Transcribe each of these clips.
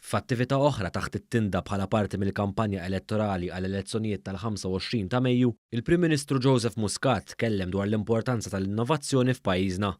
F'attività oħra taħt it-tinda bħala parti mill-kampanja elettorali għall-elezzjonijiet tal-25 ta' Mejju, il-Prim Ministru Joseph Muscat tkellem dwar l-importanza tal-innovazzjoni f'pajjiżna.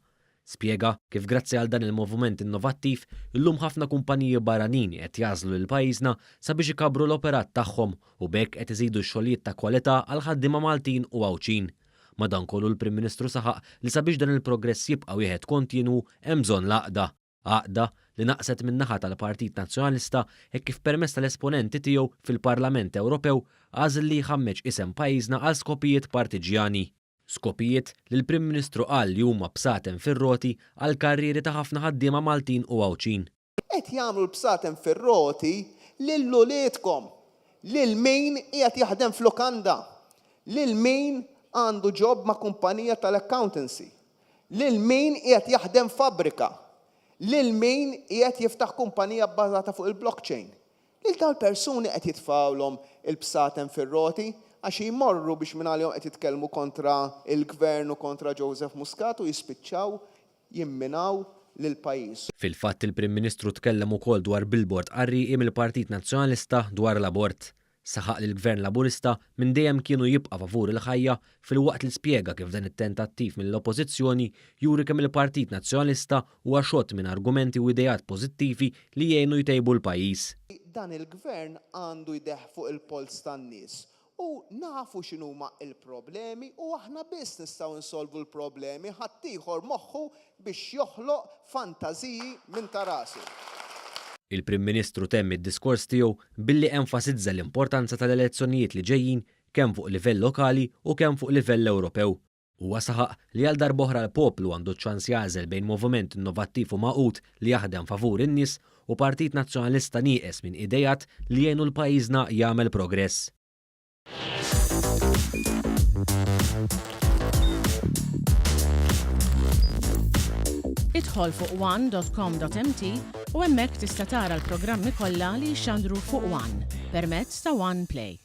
Spjega kif grazzi għal dan il-moviment innovattiv, illum ħafna kumpaniji barranin qed jagħżlu lil pajjiżna sabiex ikabbru l-operat tagħhom u b'hekk qed iżidu x-xogħlijiet ta' kwalità għall-ħaddiema Maltin u Għawdxin. Madankollu l-Prim Ministru saħaq li sabiex dan il-progress jibqa' wieħed kontinwu hemm bżonn l-għaqda. Għaqda li naqset min-naħa tal-Partit Nazzjonalista hekk kif permezz tal-esponenti tiegħu fil-Parlament Ewropew għażel li jħammeġ isem pajjiżna għal skopijiet partiġġjani. Skopijiet li l-Prim Ministru qal li huma bsaten fir-roti għall-karrieri ta' ħafna ħaddiema Maltin u Għawdxin. Qed jagħmlu l-bsaten fir-roti lil uliedkom, lil min qiegħed jaħdem f'lukanda, lil min għandu job ma' kumpanija tal-accountancy, Lil min qiegħed jaħdem f'fabbrika. Lil min qiegħed jiftaħ kumpanija bbażata fuq il-blockchain. Lil dawn il-persuni qed jitfgħulhom il-bsaten fir-roti għax jmorru biex mingħalihom qed jitkellmu kontra l-Gvern u kontra Joseph Muscat u jispiċċaw jimminaw lill-pajjiż. Fil-fatt il-Prim Ministru tkellem ukoll dwar billboard qarrieqi mill-Partit Nazzjonalista dwar l-abort. Saħaq li l-Gvern Laburista minn dejjem kien u jibqa' favur il-ħajja filwaqt li spjega kif dan it-tentattiv mill-Oppożizzjoni juri kemm il-Partit Nazzjonalista huwa xott minn argumenti u ideat pożittivi li jgħinu jtejbu l-pajjiż. Dan il-Gvern għandu jdeh fuq il-polz tan-nies u nafu x'inhuma l-problemi u aħna biss nistgħu nsolvu l-problemi, ħaddieħor moħħu biex joħloq fantażiji minn ta' rasu. Il-Prim Ministru temm id-diskors tiegħu billi enfasizza l-importanza tal-elezzjonijiet li ġejjin kemm fuq livell lokali u kemm fuq livell Ewropew. Huwa saħaq li għal darb'oħra l-poplu għandu ċ-ċans jagħżel bejn moviment innovattiv u magħqud li jaħdem favur in-nies u Partit Nazzjonalista nieqes minn ideat li jgħinu 'l pajjiżna jagħmel progress. Idħol fuq one.com.mt u hemmhekk tista' tara l-programmi kollha li jixxandru fuq One permezz ta' One Play.